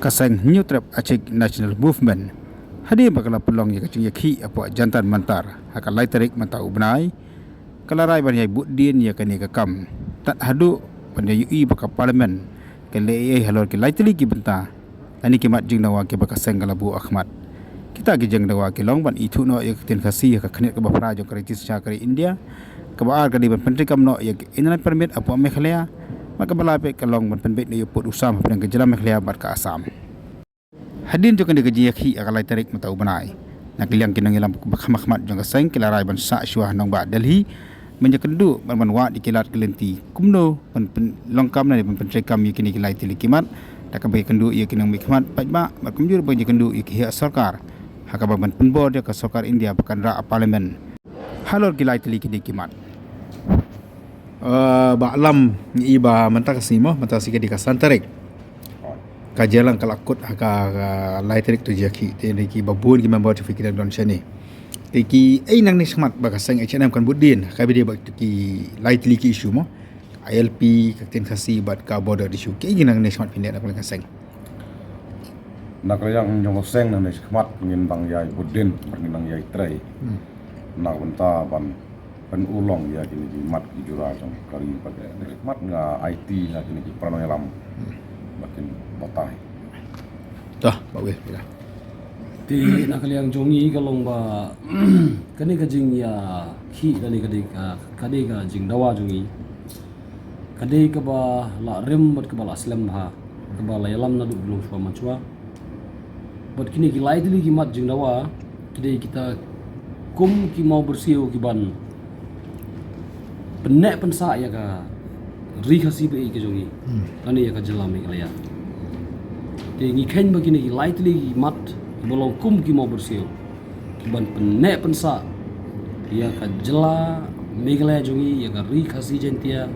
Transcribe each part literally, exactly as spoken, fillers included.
Ka seng Hynñiewtrep Achik National Movement, hadien ba ka la pynlong ïa ka jingïakhih hapoh Jantar Mantar ha ka lai tarik mynta u bnai, ka la rai ban ïai buddien ïa kane ka kam, tad haduh ban ïohi ba ka Parliament kan leh ei ei halor ki lai tylli ki bynta lane ki mat jingdawa kiba ka seng ka la buh ha khmat. Kita ki jingdawa ki long ban ithuh noh ïa ka ktien Khasi ha ka khyrnit kaba phra jong ka Rajya Sancha ka ri India, kaba ar ka dei ban pyntreikam noh ïa ka Inner Line Permit hapoh Meghalaya, bad kaba lai pat ka long ban pynbeit noh ïa u pud u sam hapdeng ka jylla Meghalaya bad ka Assam. Hadien jong kane ka jingïakhih ha ka lai tarik mynta u bnai, na ka liang ki nongïalam ba kham ha khmat jong ka seng ki la rai ban sah shuwa ha nongbah Delhi ban ïakynduh bad ban wad ïa ki lad ki lynti kumno ban pynlong kam lane ban pyntreikam ïa kine ki lai tylli ki mat, da kaba ïakynduh ïa ki nongmihkhmat paidbah bad kumjuh ban ïakynduh ïa ki heh sorkar, ha kaba ban pynbor ïa ka sorkar India ba kan rah ha Parliament halor ki lai tylli kine ki mat. Eh, Bah Lam, ngi i ba mynta ka sngi mo, mynta ka sngi ka dei ka san tarik. Ka jingïalang ka la kut ha ka, ka lai tarik tu jia ki, te ne ki ba bun ki member tu ki dang don shane. Te ki ei nangne shakhmat ba ka seng H N M kan buddien, ka bide ba ki lai tylli ki issue mo. I L P, ka ktien Khasi bad ka border issue. Ki ei nangne shakhmat phin leh na ka seng. Na ka liang jong ka seng nangne shakhmat ngin dang ïai buddien, ngin dang ïai trei. Hmm. Na ka bynta ban pynurlong ïa kine ki mat ki jura jong ka ri pat, eh, ne mat nga aiti ha kine ki para nongïalam ba kin batai. Dah, ba weh, ya. Te na ka liang jong ngi ka long ba kane ka jingïakhih kane ka dei ka, kane ka jingdawa jong ngi. Ka dei kaba la rim bad kaba la slem bha, kaba la ïalam naduh burom shuwa man shuwa. Bad kine ki lai tylli ki mat jingdawa ki dei kita kum ki mawbyrsiew ki ban pynneh pynsah ïa ka ri Khasi ba ïeit ka jong ngi. Hmm. Lane ïa ka jylla Meghalaya. Te ngi kheiñ ba kine ki lai tylli ki mat kiba long kum ki mawbyrsiew ki ban pynneh pynsah ïa ka jylla Meghalaya jong ngi, ïa ka ri Khasi Jaiñtia,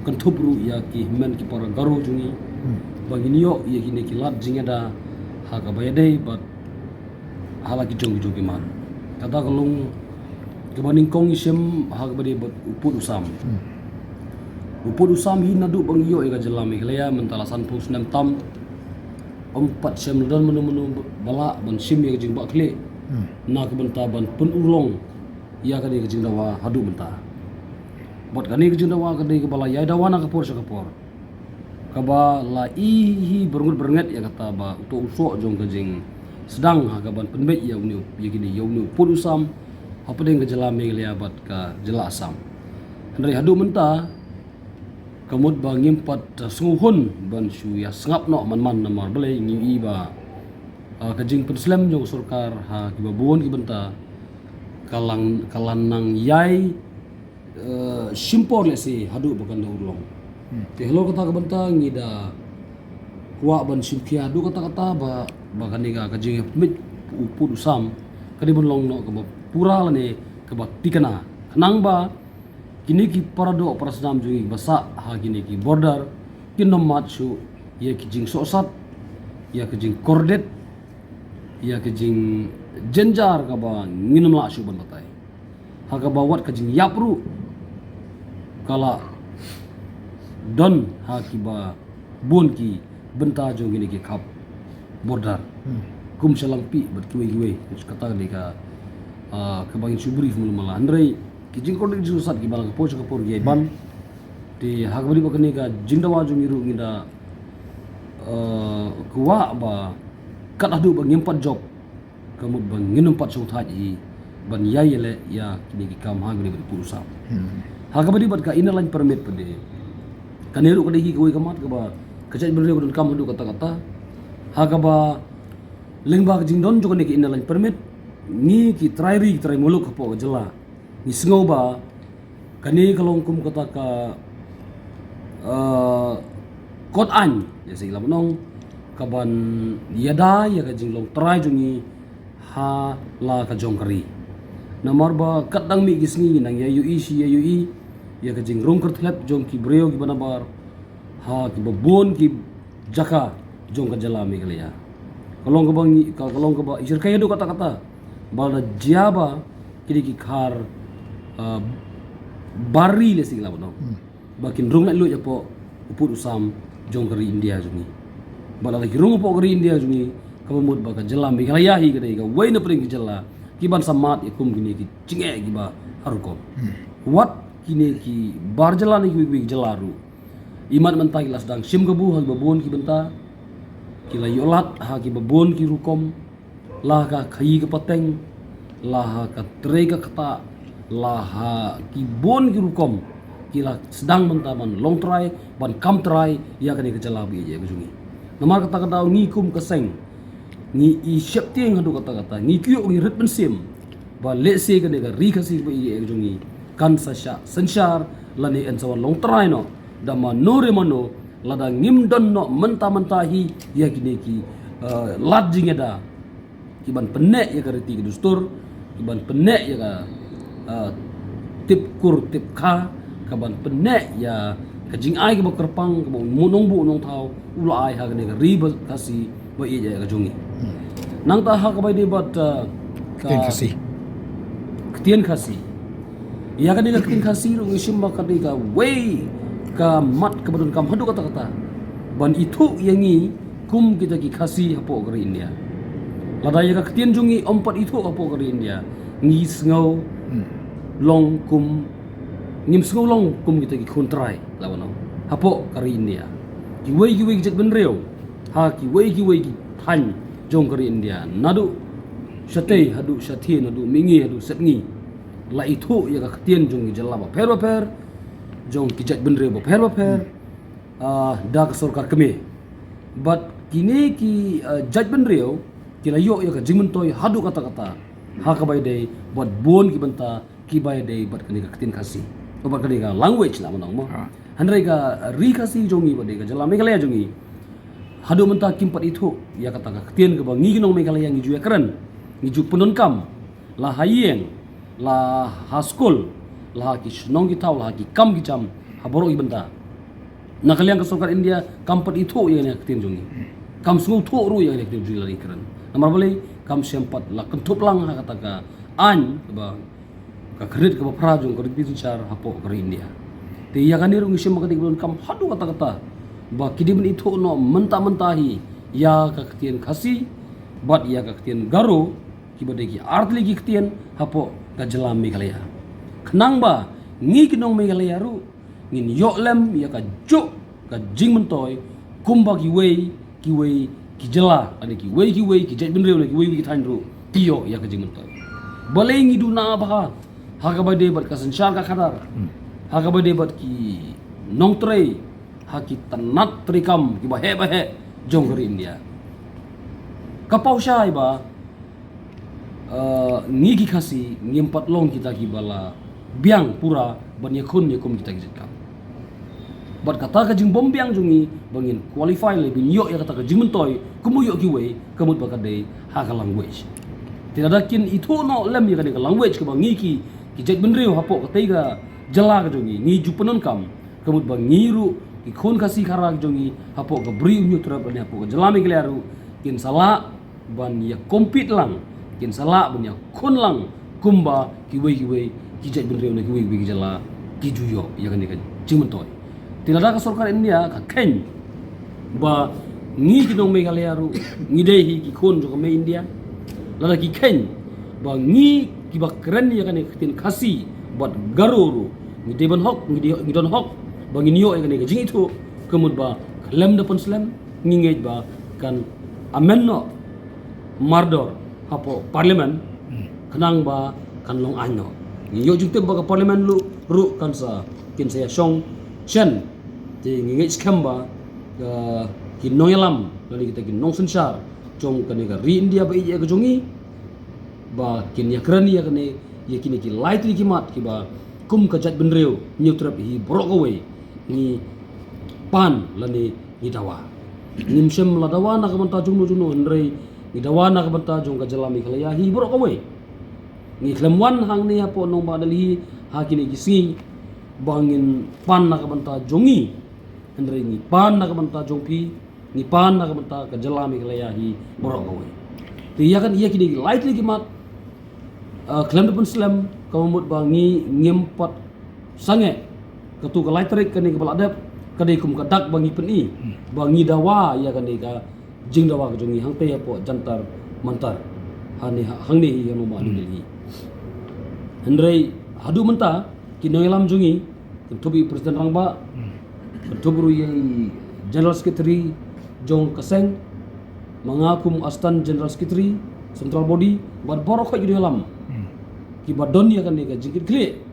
kynthup ruh ïa ki hynmen ki para Garo jong ngi. Hmm. Ba ngin ïoh ïa kine ki lad jingïada ha kaba ïadei bad ha la ki jong ki jong ki mat. Kata ka long kaba nyngkong ngi shim ha kaba dei bad u pud u sam. Hmm. U pud u sam hi naduh ba ngi ïoh ïa ka jylla Meghalaya mynta la sanphew snem tam. Ym pat shym la don mano mano ba lah ban shim ïa ka jingbakla. Hmm. Na ka bynta ban pynurlong ïa kane ka jingdawa haduh mynta. Bad kane ka jingdawa ka dei kaba la ïai dawa na ka por sha ka por. Kaba la i hi byrngut byrnget ïa kata ba uto u soh jong ka jingsdang ha kaban pynbeit ïa une u, ïa kine, ïa une u pud u sam hapdeng ka jylla Meghalaya bad ka jylla Assam. Hynrei haduh mynta ka mut ba ngim pat, uh, sngewhun ban shu ïa sngap noh man man namar balei ngi i ba, uh, ka jingpynslem jong ka sorkar ha kiba bun ki bynta ka lang, ka la nang ïai, uh, shim por lehse haduh ba kan da urlong. Hmm. Te halor kata ka bynta ngi da kwah ban shim khia haduh katta katta ba, ba kane ka, ka jingïapynbeit u pud u sam ka dei ban long noh kaba pura lane kaba thikna. Khnang ba kine ki para doh para snam jong ngi ba sah ha kine ki border kin ym mad shuh ïa ki jingsohsat, ïa ka jingkordit, ïa ka jingjynjar kaba ngin ym lah shuh ban batai. Ha kaba wat ka jingïap ruh ka la don ha kiba bun ki bynta jong kine ki khap border. Hmm. Kum sha Langpih bad kiwei kiwei. Kata ka dei ka, ah, kaba ngin shu brief mula mala. Hynrei ki jingkordit jingsohsat kiba la ka por sha ka por ki ïai ban. Hmm. Te ha kaba dei ba kane ka jingdawa jong ngi ruh ngi da, ah, kwah ba kat haduh ba ngim pat jop ka mut ba ngin ym pat shongthait hi ban ïai ïaleh ïa kine ki kam ha kaba dei bad u pud u sam. Hmm. Ha kaba dei bad ka Inner Line Permit pat de, kane ruh ka dei hi kawei ka mat kaba ka jaitbynriew ka donkam haduh katta katta. Ha kaba lyngba ka jingdon jong kane ka Inner Line Permit ngi ki trai ri ki trai muluk hapoh ka jylla ngi sngew ba kane ka long kum kata ka, eh, kot aiñ, ïa sih la ban ong, kaban ïada ïa ka jinglong trai jong ngi ha la ka jong ka ri. Namar ba kat dang mih ki sngi ngi nang ïa ïohi shi ïa ïohi ïa ka jingrung kyrthlep jong ki briew kiba nabar ha kiba bun ki jaka jong ka jylla Meghalaya. Ka long kaba ngi, ka, ka long kaba i shyrkhei haduh katta katta ba la jia ba kine ki khar, ah, bar ri lehse la ban ong. Hmm. Ba kin rung laitluid hapoh u pud u sam jong ka ri India jong ngi. Ba la ki rung hapoh ka ri India jong ngi, kaba mut ba ka jylla Meghalaya hi ka dei kawei na pdeng ki jylla kiban sa mad ïa kum kine ki jingeh kiba har rukom. Wat kine ki bar jylla ne kiwei kiwei ki jylla ruh, imat mynta ki la sdang shim kabu ha kiba bun ki bynta, ki la ïoh lad ha kiba bun ki rukom, la ha ka khaïi ka pateng, la ha ka trei ka ktah, la ha ki bun ki rukom, ki la sdang mynta ban long trai, ban kam trai ïa kane ka jylla ba ïeit ka jong ngi. Namar kata ka daw ngi kum ka seng ngi i sheptieng haduh katta katta, ngi kyiuh, ngi rit mynsiem ba lehse kane ka ri Khasi ba ïeit ka jong ngi kan sa shah synshar lane yn sa wan long trai noh da mano re mano, lada ngim don noh mynta mynta hi ïa kine ki, eh, lad jingïada kiban pynneh ïa ka riti ka dustur, kiban pynneh ïa ka, eh, tip kur tip kha, kaban pynneh ïa ka jingai kaba kyrpang kaba u nongbuh nongthaw u la ai ha kane ka ri ba Khasi ba ïeit ka jong ngi. Nangta ha kaba ïadei bad, eh, ka ktien Khasi. Ktien Khasi. Ïa kane ka ktien Khasi ruh ngi shim ba ka dei kawei ka mat kaba donkam haduh katta katta ban ithuh ïa ngi kum kita ki Khasi hapoh ka ri India. Lada ïa ka ktien jong ngi ym pat ithuh hapoh ka ri India, ngi sngew long kum, ngim sngew long kum kita ki khun trai la ban ong hapoh ka ri India. Kiwei kiwei ki jaitbynriew ha kiwei kiwei ki thaiñ jong ka ri India, naduh shatei haduh shathie, naduh mihngi haduh sepngi, la ithuh ïa ka ktien jong ki jylla bapher bapher, jong ki jaitbynriew bapher bapher, ah, da ka sorkar kmie. Bad kine ki, ah, jaitbynriew ki la ïoh ïa ka jingmyntoi haduh katta katta ha kaba ïadei bad bun ki bynta kiba ïadei bad kane ka ktien Khasi, bad kane ka language la ban ong mo. Hynrei ka ri Khasi jong ngi bad ka jylla Meghalaya jong ngi, haduh mynta kim pat ithuh ïa kata ka ktien kaba ngi ki nong Meghalaya ngi ju ïakren, ngi ju pyndonkam, la ha ïing, la ha skul, la ha ki shnong ki thaw, la ha ki kam ki jam, ha baroh ki bynta. Na ka liang ka sorkar India kam pat ithuh ïa kane ka ktien jong ngi. Kam sngewthuh ruh ïa kane ka ktien jong ngi lada ngi kren. Namar balei? Kam shym pat la kynthup lang ha kata ka aiñ kaba, ka khyrnit kaba phra jong ka riti synshar hapoh ka ri India. Te ïa kane ruh ngi shim ba ka dei kaba donkam haduh katta katta ba ki dei ban ithuh noh mynta mynta hi ïa ka ktien Khasi bad ïa ka ktien Garo, kiba dei ki artylli ki ktien hapoh ka jylla Meghalaya. Khnang ba ngi ki nong Meghalaya ruh ngin ïoh lem ïa ka juk ka jingmyntoi kumba kiwei kiwei ki jylla, lane kiwei kiwei ki jaitbynriew, lane kiwei kiwei ki thaiñ ruh ki ïoh ïa ka jingmyntoi. Balei ngi duna bha ha kaba ïadei bad ka synshar ka khadar, ha kaba ïadei bad ki nongtrei ha ki tnat treikam kiba heh ba heh jong ka ri India. Ka paw shai ba, eh, ngi ki Khasi ngim pat long kita kiba la biang pura ban ïakhun ïakum kita ki jait kam. Bad kata ka jingbym biang jong ngi ba ngin qualify lane ban ïoh ïa kata ka jingmyntoi kumba ïoh kiwei, ka mut ba ka dei ha ka language. Te lada kin ithuh noh lem ïa kane ka language kaba ngi ki, ki jaitbynriew hapoh katei ka jylla ka jong ngi ngi ju pyndonkam, ka mut ba ngi ruh ki khun Khasi khara ki jong ngi hapoh ka Bri u Hynñiewtrep lane hapoh ka jylla Meghalaya ruh kin sa lah ban ïa compete lang, kin sa lah ban ïakhun lang kumba kiwei kiwei ki jaitbynriew na kiwei kiwei ki jylla ki ju ïoh ïa kane ka jingmyntoi. Te lada ka sorkar India ka kheiñ ba ngi ki nong Meghalaya ruh ngi dei hi ki khun jong ka mei India, lada ki kheiñ ba ngi kiba kren ïa kane ka ktien Khasi bad Garo ruh ngi dei ban hok, ngi dei, ngi don hok ba ngin ïoh ïa kane ka jingithuh, ka mut ba khlem da pynslem ngi ngeit ba kan amend noh mardor hapoh Parliament, khnang ba kan long aiñ noh. Ngi ïoh jingtip ba ka Parliament ruh, ruh kan sa, kin sa ïashong shen. Te ngi ngeit skhem ba, eh, ki nongïalam lane kita ki nongsynshar jong kane ka ri India ba ïeit ka jong ngi ba kin ïakren ïa kane, ïa kine ki lai tylli ki mat kiba kum ka jaitbynriew Hynñiewtrep hi baroh kawei ngi pan lane ngi dawa. Ngim shym la dawa na ka bynta jongno jongno, hynrei ngi dawa na ka bynta jong ka jylla Meghalaya hi baroh kawei. Ngi khlem wan hangne hapoh nongbah Delhi ha kine ki sngi ba ngin pan na ka bynta jong ngi, hynrei ngi pan na ka bynta jong phi, ngi pan na ka bynta ka jylla Meghalaya hi baroh kawei. Te ïa kane, ïa kine ki lai tylli ki mat, eh, khlem da pynslem, kaba mut ba ngi ngim pat sangeh. Katto ka lai tarik kane kaba la dep ka dei kum ka dak ba ngi pyni ba ngi dawa ïa kane ka jingdawa ka jong ngi hangtei hapoh Jantar Mantar, hangne, hangne hi ha New Delhi. Hynrei haduh mynta ki nongïalam jong ngi, kynthup ïa i President Rangbah, kynthup ruh ïa i General Secretary jong ka seng, ma nga kum Assistant General Secretary Central Body, bad baroh khoit ki nongïalam kiba don ïa kane ka jingkitkhlieh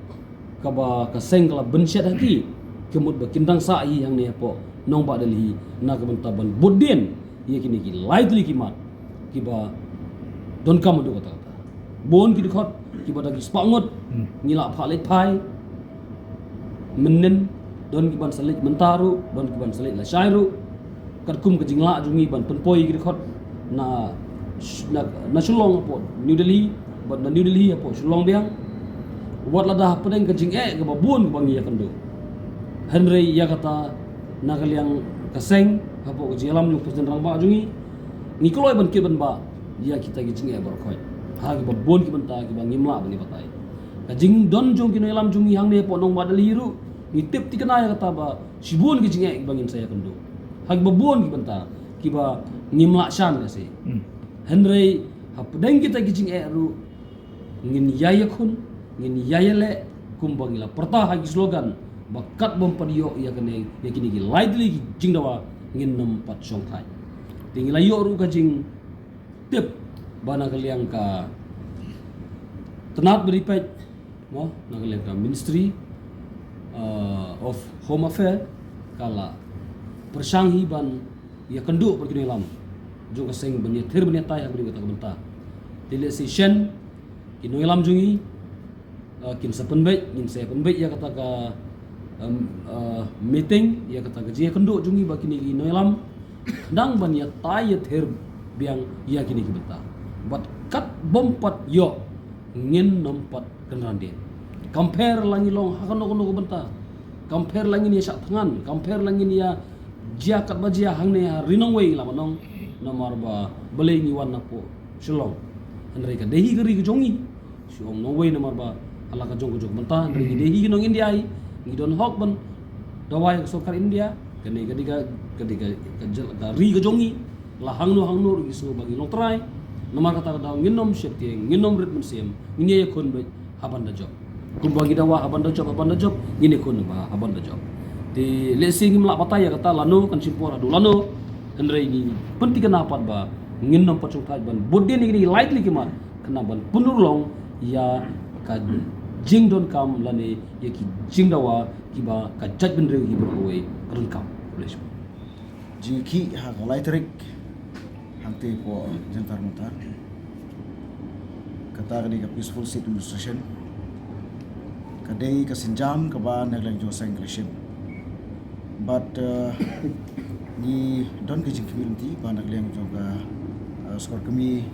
kaba ka seng ka la bynshet ha ki, ka mut ba kin dang sah hi hangne hapoh nongbah Delhi na ka bynta ban bud dien ïa kine ki lai tylli ki mat kiba donkam haduh katta katta. Bun ki dkhot kiba da ki spah ngut ngi la phah leit phai. Mynnin don kiban sa leit mynta ruh, don kiban sa leit lashai ruh. Katkum ka jinglah jong ngi ban pynpoi ki dkhot na, na, na Shillong hapoh New Delhi, bad na New Delhi hapoh Shillong biang. Wat lada hapdeng ka jingeh kaba bun kaba ngi ïakynduh, hynrei ïa kata, na ka liang ka seng, hapoh ka jingïalam jong u President Rangbah jong ngi, ngi kloi ban kit ban bah ïa kita ki jingeh baroh khoit ha kiba bun ki bynta kiba ngim lah ban ïa batai. Ka jingdon jong ki nongïalam jong ngi hangne hapoh nongbah Delhi ruh, ngi tip thikna ïa kata ba shibun ki jingeh kiba ngin sa ïakynduh ha kiba bun ki bynta kiba ngim lah shan lehse. Hynrei hapdeng kita ki jingeh ruh, ngin ïai ïakhun, ngin ïai ïaleh, kumba ngi la pyrta ha ki slogan ba kat bym pat ïoh ïa kane, ïa kine ki lai tylli ki jingdawa, ngin nym pat shongthait. Te ngi la ïoh ruh ka jingtip ba na ka liang ka tnat ba ri peit, mo, na ka liang ka Ministry, uh, of Home Affair, ka la pyrshang hi ban ïakynduh bad ki nongïalam jong ka seng ban ïathir ban ïatai ha kane kata ka bynta. Te lehse shen ki nongïalam jong ngi, uh, kin sa pynbeit, ngin sa pynbeit ïa kata ka, um, uh, meeting, ïa kata ka jingïakynduh jong ngi bad kine ki nongïalam, nang ban ïatai ïathir biang ïa kine ki bynta. Bad kat bym pat ïoh, ngin nym pat kynran dien. Kam pher la ngi long ha kano kano ka bynta, kam pher la ngin ïa shah thngan, kam pher la ngin ïa jia katba jia hangne ha ri nongwei, la ba nong, namar ba balei ngi wan napoh Shillong. Hynrei ka dei hi ka ri ka jong ngi. Shu ong nongwei namar ba ha la ka jong ka jong ka bynta, hynrei ngi dei hi ki nong India hi, ngi don hok ban dawa ïa ka sorkar India. Kane ka dei ka, ka dei ka, ka jylla, ka ri ka jong ngi. La hangno hangno ruh ngi sngew ba ngi long trai. Namar kata ka daw ngin nym sheptieng, ngin nym rit mynsiem, ngin ïakhun beit ha ban da jop. Kumba ngi dawa ha ban da jop, ha ban da jop, ngin ïakhun beit ha ban da jop. Te lehse ngim lah batai ïa kata lano, kan shim por haduh lano, hynrei ngi pynthikna pat ba ngin nym pat shongthait ban bud dien ïa kine ki lai tylli ki mat, khnang ban pynurlong ïa ka jingdonkam lane ïa ki jingdawa kiba ka jaitbynriew hi baroh kawei ka donkam. Khublei shibun. Jingïakhih ha ka lai tarik hangtei hapoh Jantar Mantar. Kata ka dei ka peaceful sit-in demonstration. Ka dei ka sienjam kaba na ka liang jong ka seng ka la shim. Bad, uh, ngi don ka jingkhmih lynti ba na ka liang jong ka, uh, sorkar kmie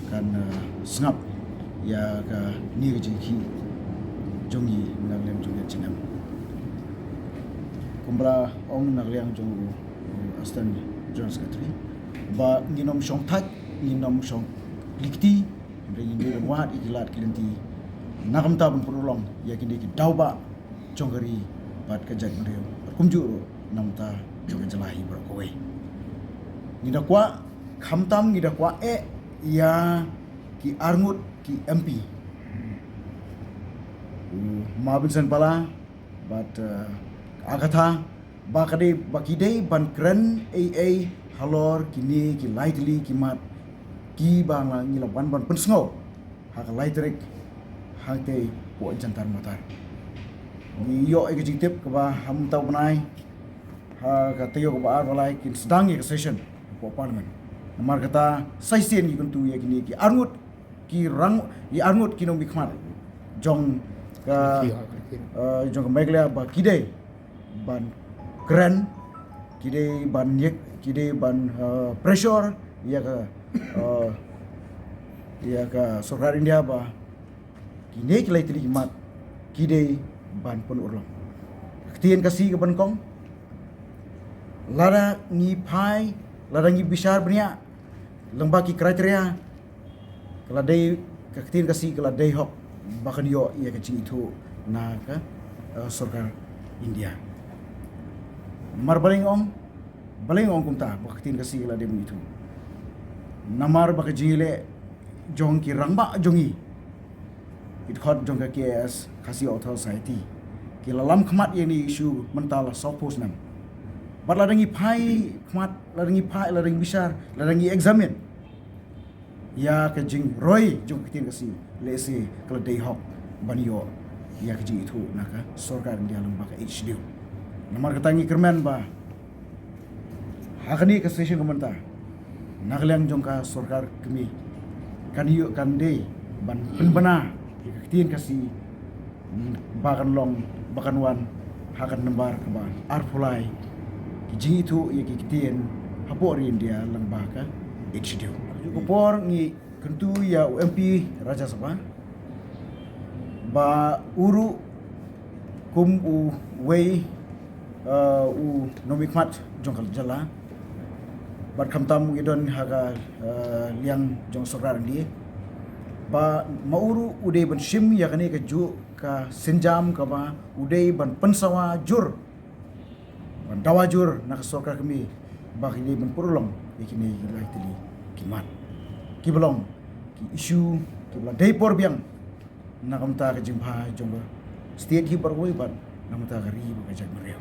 kan, uh, sngap ïa kane ka jingïakhih jong ngi na ka liang jong ka jingem. Kumba la ong na ka liang jong u, u Assistant General Secretary ba ngin nym shongthait, ngin nym shong kli kti, hynrei ngin dei ban wad ïa ki lad ki lynti na ka bynta ban pynurlong ïa kine ki daw ba jong ka ri bad ka jaitbynriew, bad kumjuh ruh na ka bynta jong ka jylla hi baroh kawei. Ngi da kwah, khamtam ngi da kwah eh ïa ki arngut ki M P, u Ma Vincent Pala bad, uh, Agatha, ba ka dei, ba ki dei ban kren ei ei halor kine ki lai tylli ki mat kiba ngi la wan ban pynsngew ha ka lai tarik hangtei hapoh Jantar Mantar. Ngi ïoh ïa ka jingtip kaba ha mynta u bnai, ha ka taïew kaba ar ba lai kin sdang ïa ka session hapoh Parliament. Namar kata sa shisien ngi kyntu ïa kine ki arngut ki rang, ki arngut ki nongmihkhmat jong ka, eh, jong ka Meghalaya ba ki dei ban kren, ki dei ban ïa, ki dei ban, eh, pressure ïa ka, eh, ïa ka sorkar India ba kine ki lai tylli ki mat ki dei ban pynurlong. Ka ktien Khasi kaba nyngkong, lada ngi phai, lada ngi bishar bniah lyngba ki criteria, ka la dei, ka ktien Khasi ka la dei hok ba kan ïoh ïa ka jingithuh na ka, eh, sorkar India. Namar balei nga ong, balei nga ong kumta ba ka ktien Khasi ka la dei ban ithuh? Namar ba ka jingïaleh jong ki rangbah jong ngi, ki dkhot jong ka K A S, Khasi Authors' Society, ki la lam khmat ïa kane ka issue mynta la sawphew snem. Bad lada ngi phai khmat, lada ngi phai, lada ngi bishar, lada ngi examine ïa ka jingroi jong ka ktien Khasi, lehse ka la dei hok ban ïoh ïa ka jingithuh na ka sorkar India lyngba ka H D U. Namar kata ngi kyrmen ba ha kane ka session ka mynta, na ka liang jong ka sorkar kmie, kan ïoh, kan dei ban pynbna ïa ka ktien Khasi, mm, ba kan long, ba kan wan ha ka number kaba arphew lai ki jingithuh ïa ki ktien hapoh ri India lyngba ka H D U. Ka por ngi kyntu ïa u M P Rajya Sabha ba u ruh kum uwei, uh, u nongmihkhmat jong ka jylla, bad khamtam u don ha ka, uh, liang jong sorkar India, ba ma u ruh u dei ban shim ïa kane kajuh ka sienjam kaba u dei ban pynsawa jur, ban dawa jur na ka sorkar kmie ba ki dei ban pynurlong ïa kine ki lai tylli ki mat kiba long ki issue kiba la dei por biang na ka bynta ka jingbha jong ka state hi baroh kawei bad na ka bynta ka ri bad ka jaitbynriew.